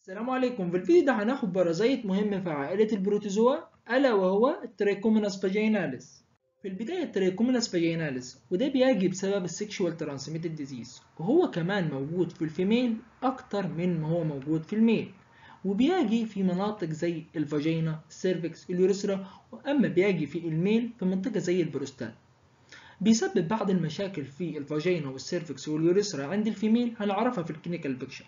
السلام عليكم. في الفيديو ده هناخد parasite مهم في عائلة ال protozoa، ألا وهو ال Trichomonas vaginalis. في البداية ال Trichomonas vaginalis وده بيجي بسبب ال sexual transmitted disease، وهو كمان موجود في ال female أكتر من ما هو موجود في ال male، وبيجي في مناطق زي ال vagina، ال cervix، ال urethra، وأما بيجي في ال male في منطقة زي البروستات. بيسبب بعض المشاكل في ال vagina وال cervix وال urethra عند ال female، هنعرفها في ال clinical picture.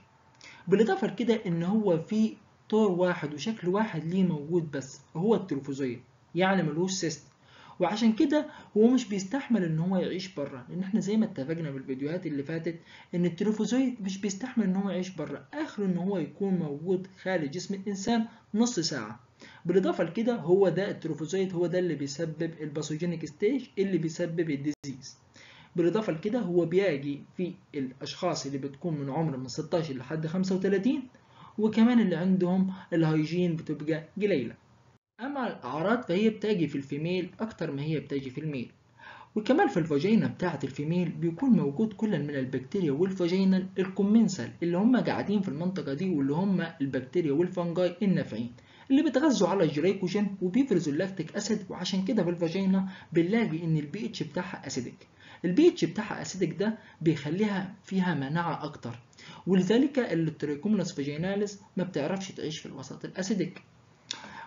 بالاضافة لكده ان هو في طور واحد وشكل واحد ليه موجود بس، هو ال trophozoite، يعني ملوش cyst، وعشان كده هو مش بيستحمل ان هو يعيش بره، لان احنا زي ما اتفقنا بالفيديوهات اللي فاتت ان ال trophozoite مش بيستحمل ان هو يعيش بره، اخره ان هو يكون موجود خارج جسم الانسان نص ساعة. بالاضافة لكده هو ده ال trophozoite هو ده اللي بيسبب ال pathogenic stage اللي بيسبب ال disease. بالاضافة لكده هو بيجي في الاشخاص اللي بتكون من عمر من 16 لحد 35، وكمان اللي عندهم ال hygiene بتبقى قليله. اما الاعراض فهي بتجي في ال female اكتر ما هي بتجي في ال male، وكمان في ال vagina بتاعه ال female بيكون موجود كل من البكتيريا وال vaginal ال commensal اللي هم قاعدين في المنطقة دي، واللي هم البكتيريا وال fungi النافعين اللي بيتغذوا على الجليكوجين وبيفرزوا ال lactic acid، وعشان كده في ال vagina بنلاقي ان ال pH بتاعها acidic. ال pH بتاعها acidic ده بيخليها فيها مناعة اكتر، ولذلك ال Trichomonas vaginalis ما بتعرفش تعيش في الوسط ال acidic،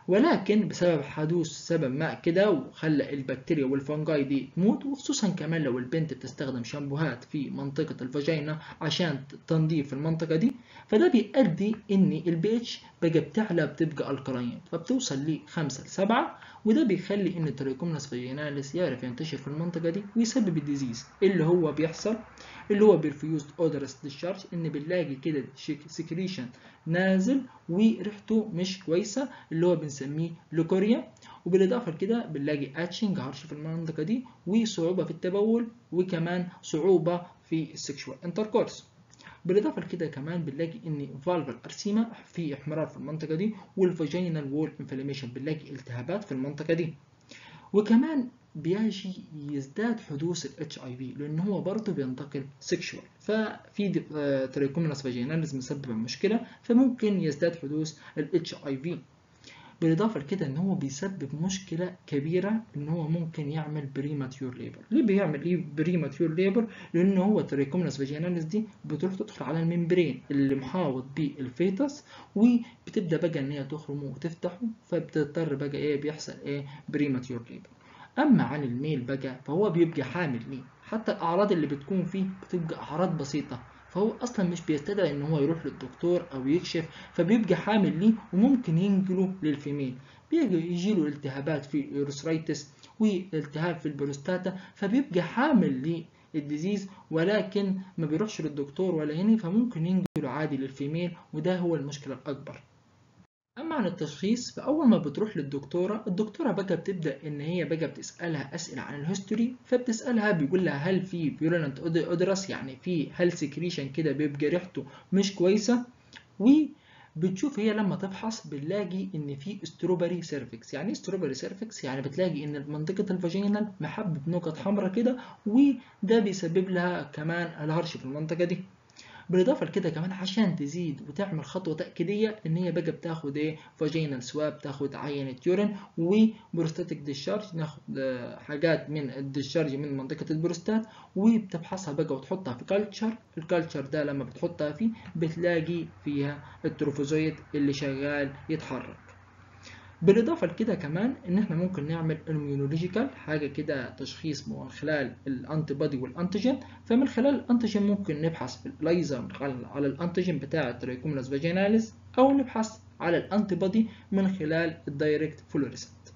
ولكن بسبب حدوث سبب ما كده وخلى البكتيريا وال fungi دي تموت، وخصوصا كمان لو البنت بتستخدم شامبوهات في منطقة ال vagina عشان تنظيف المنطقة دي، فده بيؤدي ان ال pH بقى بتعلى، بتبقى alkaline، فبتوصل ل 5 ل 7، وده بيخلي ان ال Trichomonas vaginalis يعرف ينتشر في المنطقة دي ويسبب ال disease اللي هو بيحصل اللي هو profuse odorous discharge، ان بنلاقي كده secretion نازل وريحته مش كويسة اللي هو بنسميه leucorrhea. وبالاضافة لكده بنلاقي itching هرش في المنطقة دي، وصعوبة في التبول، وكمان صعوبة في ال sexual intercourse. بالاضافة لكده كمان بنلاقي ان vulvar erythema في احمرار في المنطقة دي، وال vaginal wall inflammation بنلاقي التهابات في المنطقة دي. وكمان بيجي يزداد حدوث ال HIV لان هو برضه بينتقل sexual، ففي Trichomonas vaginalis مسبب مشكلة، فممكن يزداد حدوث ال HIV. بالاضافة لكده ان هو بيسبب مشكلة كبيرة ان هو ممكن يعمل premature labor. ليه بيعمل ايه premature labor؟ لان هو Trichomonas vaginalis دي بتروح تدخل على ال membrane اللي محاوط بال fetus، وبتبدا بقى ان هي تخرمه وتفتحه، فبتضطر بقى ايه بيحصل ايه premature labor. اما عن ال male بقى فهو بيبقى حامل ليه، حتى الاعراض اللي بتكون فيه بتبقى اعراض بسيطة، فهو اصلا مش بيستدعي ان هو يروح للدكتور او يكشف، فبيبقى حامل ليه وممكن ينقله لل female. بيجي يجيله التهابات في ال urethritis والتهاب في البروستاتا، فبيبقى حامل لل disease ولكن ما بيروحش للدكتور ولا هنا، فممكن ينقله عادي لل female، وده هو المشكلة الاكبر. اما عن التشخيص فاول ما بتروح للدكتوره، الدكتورة بقى بتبدا ان هي بقى بتسالها اسئلة عن ال history، فبتسالها بيقول لها هل في purulent odorous، يعني في هل secretion كده بيبقى ريحته مش كويسة، وبتشوف هي لما تفحص بنلاقي ان في strawberry cervix. يعني ايه strawberry cervix؟ يعني بتلاقي ان منطقة ال vaginal محبب نقط حمراء كده، وده بيسبب لها كمان الهرش في المنطقة دي. بالاضافة لكده كمان عشان تزيد وتعمل خطوة تاكيديه ان هي بقى بتاخد ايه vaginal swab، تاخد عينه urine و prostatic discharge، ناخد حاجات من ال discharge من منطقة البروستات، وبتفحصها بقى وتحطها في culture. ال culture ده لما بتحطها فيه بتلاقي فيها ال trophozoite اللي شغال يتحرك. بالاضافة لكده كمان ان احنا ممكن نعمل immunological حاجة كده تشخيص من خلال ال antibody وال antigen، فمن خلال ال antigen ممكن نبحث في ال ELISA على ال antigen بتاع ال Trichomonas vaginalis، او نبحث على ال antibody من خلال ال direct fluorescent.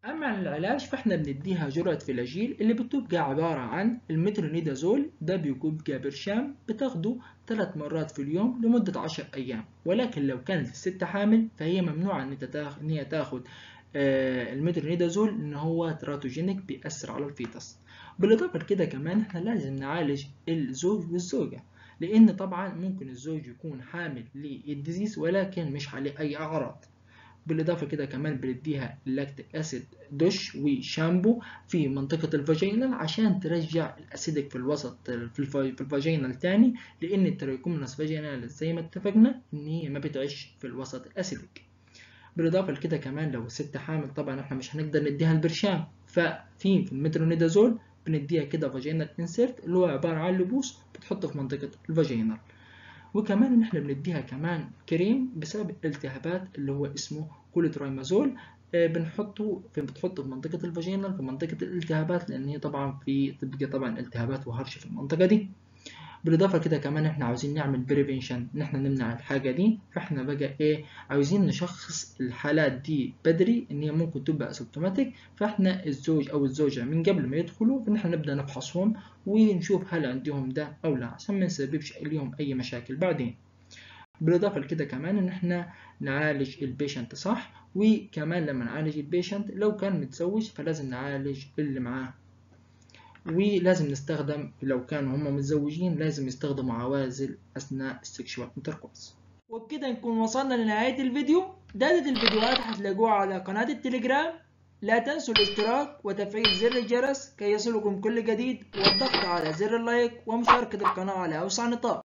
اما عن العلاج فاحنا بنديها جرعة فلاجيل اللي بتبقى عبارة عن المترونيدازول، ده بيبقى برشام بتاخده 3 مرات في اليوم لمدة 10 ايام، ولكن لو كانت الست حامل فهي ممنوعة ان هي تاخد المترونيدازول ان هو teratogenic بيأثر على ال fetus. بالاضافة لكده كمان احنا لازم نعالج الزوج والزوجة، لان طبعا ممكن الزوج يكون حامل لل disease ولكن مش عليه اي اعراض. بالاضافة كده كمان بنديها lactic acid douche وشامبو في منطقة ال vaginal عشان ترجع ال acidic في الوسط في ال vaginal تاني، لان ال Trichomonas vaginalis زي ما اتفقنا ان هي ما بتعيش في الوسط ال acidic. بالاضافة لكده كمان لو الست حامل طبعا احنا مش هنقدر نديها البرشام، ففي المترونيدازول بنديها كده vaginal insert اللي هو عبارة عن لبوس بتحطه في منطقة ال vaginal. وكمان ان احنا بنديها كمان كريم بسبب الالتهابات اللي هو اسمه كوليترايمازول، بنحطه في بتحطه في منطقة ال vaginal في منطقة الالتهابات، لان هي طبعا في تبقى طبعا التهابات وهرش في المنطقة دي. بالاضافة كده كمان احنا عاوزين نعمل prevention ان احنا نمنع الحاجة دي، فاحنا بقى ايه عاوزين نشخص الحالات دي بدري ان هي ممكن تبقى asymptomatic، فاحنا الزوج او الزوجة من قبل ما يدخلوا فان احنا نبدا نفحصهم ونشوف هل عندهم ده او لا عشان ما نسببش ليهم اي مشاكل بعدين. بالاضافة لكده كمان ان احنا نعالج ال patient صح، وكمان لما نعالج ال patient لو كان متزوج فلازم نعالج اللي معاه، ولازم نستخدم لو كانوا هم متزوجين لازم يستخدموا عوازل اثناء ال sexual intercourse. وبكده نكون وصلنا لنهاية الفيديو. data الفيديوهات هتلاقوها على قناة التليجرام. لا تنسوا الاشتراك وتفعيل زر الجرس كي يصلكم كل جديد، والضغط على زر ال like ومشاركة القناة على أوسع نطاق.